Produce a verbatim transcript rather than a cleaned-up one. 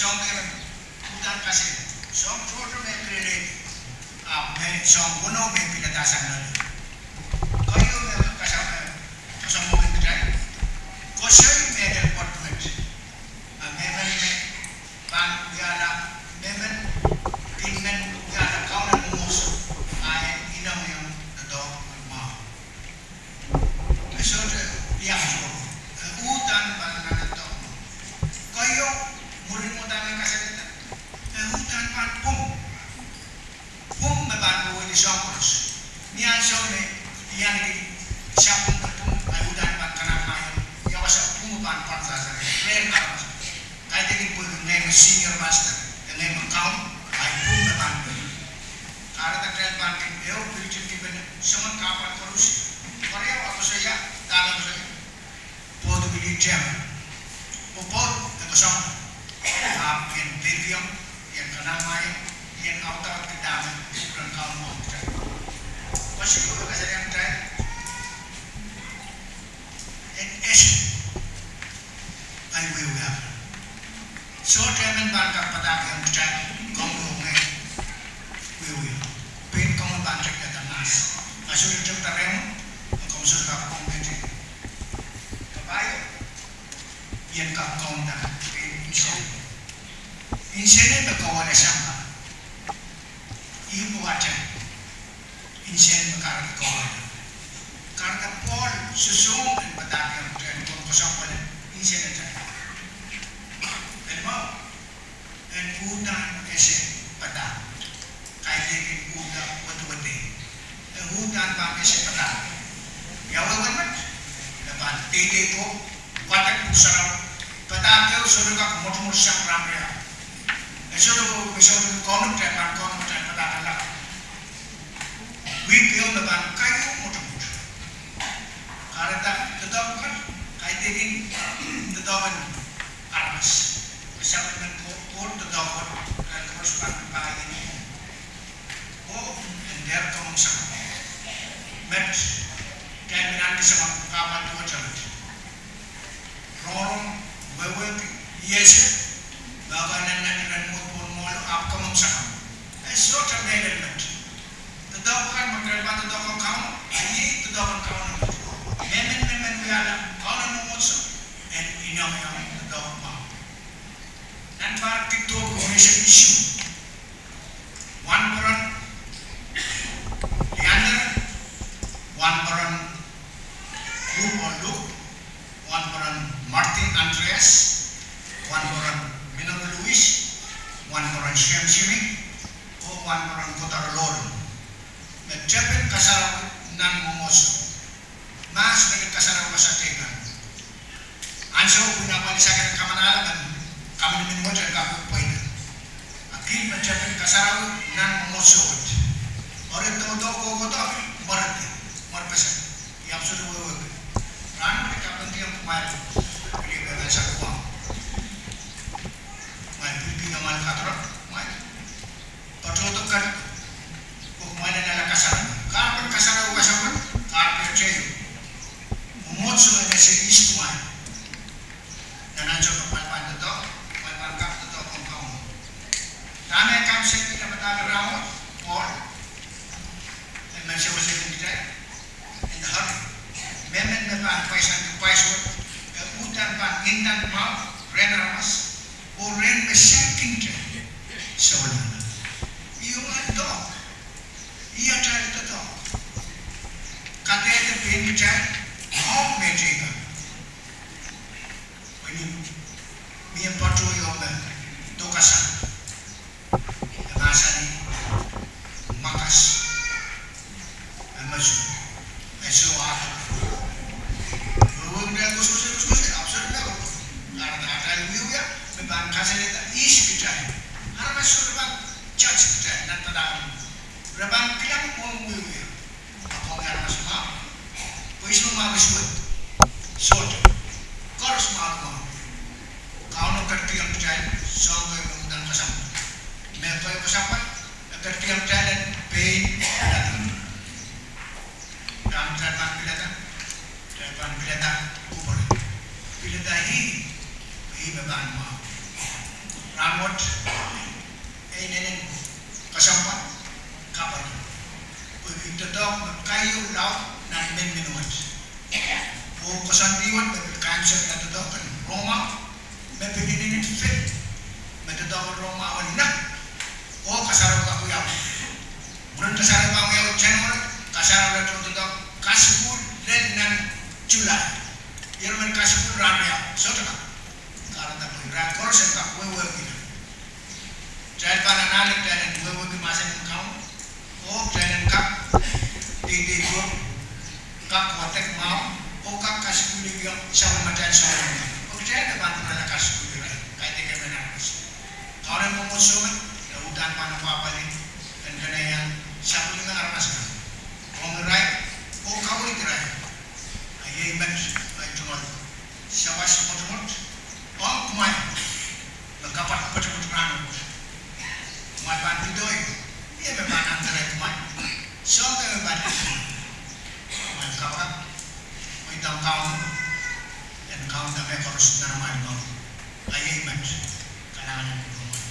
soang kei me uhdahn kasalehiong, soang tohto me pil lelehdi, ahpw me soang weneu me pilada sang loale. Keieu me kasa, koasoandi kitail, koasoi me pil pwoat met. A mehmen me pahn wiahla, mehmen, pil men wiahla Kauno en Mwomwohdiso, a e inengieng doadoahk mwahu. E sohte iang tohto, e uhdahn pahn nan doadoahk mwahu. Keieu, mwurin uhdahn me kasalehda, e uhdahn pahn pwung. Pwung me pahn wehwehdi soang koaros. Ni ansou me I ahneki sapwung de pwung, I uhdahn pahn kanapmaiong ia wasa pwung me pahn pwarsasang rehn aramas. Kaidehkin pwehki ngehi me senior pastor, ngehi me kaun, ahi pwung me pahn pwung. Kahrehda kitail pahn kin ehu pil tipene soangen kahpwal koaros. Koaros, a koasoia, dahme koasoia? Pwoud pil tehnpas. Pwoud, pwoud e koasoia. Ahpw I en peikiong, I en kanapmaiong, I en audaudki dahme kupwuren Kauno mwohn kitail. Koasoia, e kasalehiong kitail, en ese ahi wiewia. Sohte emen pahn kak padahkihong kitail, komw oh ngehi wiewia. Pein komwi pahn tekiada mahs. A sohte tepda rehmw, komw sohte kak pwung met. Kapaio, I en kak kaunda pein insene. Insene me kauwehla sampah. Ih pwukat insene me kahrehda kauwehla. Kahrehda Pohl sohsohng en padahkihong kitail, en koasoia pwehn insenatail. Pil mwahu, en uhdahn ese padahk. Kaidehkin uhdahn wedewede, e uhdahn pahn ese padahk. Ia wehwehki met? E pahn deidei ko, wadek Pwuhk Sarawi. Padahk ehu sohte kak mwotomwot sang rahn riau. E sohte, e sohte kaunop, e pahn kaunop, e padahk lakapw. Wihk ehu me pahn keieu mwotomwot. Kahrehda doadoahk kan, kaidehkin doadoahk en aramas. Sapwellimen Koht, doadoahk kan, kitail koaros pahn pahn ien oh en dehr kamwomw sang. Met, kitail men ahneki sang kahpwal duwehte met. Rongorong, wehwehki, I ese, me ke nannanti rehn mwohd pohn mwohlo, ahpw kamwomw sang. E sohte mehlel met. Doadoahk kan me kitail pahn doadoahk ong Kauno, iei doadoahk ong Kauno. Mehmen, mehmen wiahla Kauno en Mwomwohdiso, en inengieng doadoahk mwahu. Nan pahr kiddo me se issue. Wahnpoaron Leander, wahnpoaron Luke, Luke, wahnpoaron Martin Andreas, wahnpoaron Minoru Louis, wahnpoaron Shem Simi, oh wahnpoaron Kotaro Loren. Me tepin kasarawi nan mwomwohdiso. Mahs me kin kasarawi wasa teikan. Ansou pwihn apwal I sakete kamanahla me kaminimin wet en kak pweida. A kiht me tepin kasarawi nan mwomwohdiso wet. Eri doadoahk kohkohdo, mweredi, mwerpeseng. I ahpw sohte wehwehki. Rahn wet I kapingkihong kumwail, pil pehn sakuwang. Kumwail pil pil amwail katorok, kumwail patohdo kat, oh kumwail en ale kasarawi. Kahrepen kasarawi kesempwal, kahrepe teieu. Mwomwohdiso en ese ihs kumwail. Nan ansou me kumwail pahn doadoahk, kumwail pahn kak doadoahk ong Kauno. Dahme kamsehki lapalap en rahn wet, Pohl, e men sewesei kitail. En hurry. Mehmen me pahn pwaisanki pwais wet, e uhdahn pahn inda mwahu rehn aramas, oh rehn me saikinte souleng. Ih ong doadoahk. Ih atail doadoahk. Kadehde pein kitail, oh me teikan. Pwe ni mie patohdo me dokasang. E mahsanih, makas, e mesu, e soh ahpw. Wehwehki kitail koasoakoasoi, koasoakoasoi, ahpw sohte me ko. Kahrehda atail wiewia me pahn kasalehda ihs kitail. Aramas sohte pahn judge kitail nan padahk. Re pahn kilang mwohn wiewia. Ahpw komwi aramas mwahu, pwe ihs me mwahu suwed? Sohte. Koaros mwahu mwahu. Kauno ketikihong kitail soahng kei me uhdahn kesempwal. Me keieu kesempwal, e ketikihong kitail en pein pilada. Dahme kitail pahn pilada? Kitail pahn pilada kupwure. Pilada ih, ih me pahn mwahu. Rahn Doadoahk me keieu laud nan minimin wet. Oh koasoandi wet me pil kaimwisekla doadoahk en rong mwahu, me pil inenen fil me doadoahk en rong mwahu en nek oh kasarawi kak wiawi. Mwurin kasarawi pahn wiawi January, kasarawi lel doadoahk kasukuhl lel nan July. Irail men kasukuhl rahn riau, sohte kak. Kahrehda pwe irail koaros en kak wehwehki. Kitail pahn anahne kitail en wehwehki mahsen en Kauno, oh kitail en kak deidei, oh kak wadek mwahu, oh kak kasukuhlihong sapwellimatail souleng. Oh kitail me pahn pwurala kasukuhl irail, kaidehk emen aramas. Kauno mwomwohdiso me, e uhdahn pahn apwahpwalih en keneiang sapwellime aramas akan, rong irail, oh kaweid irail. A iei met, ei tungoal sawas pwetepwet ong kumwail me kapwat pwetepwet rahnwet. Kumwail pahn pidoi, mie me pahn answer kumwail, soahng me pahn answer. Kumwail kapakap, mweidohng Kauno en kaunda mehkoaros nan amwail mour. A iei met, kalahngan en kupwuramwail.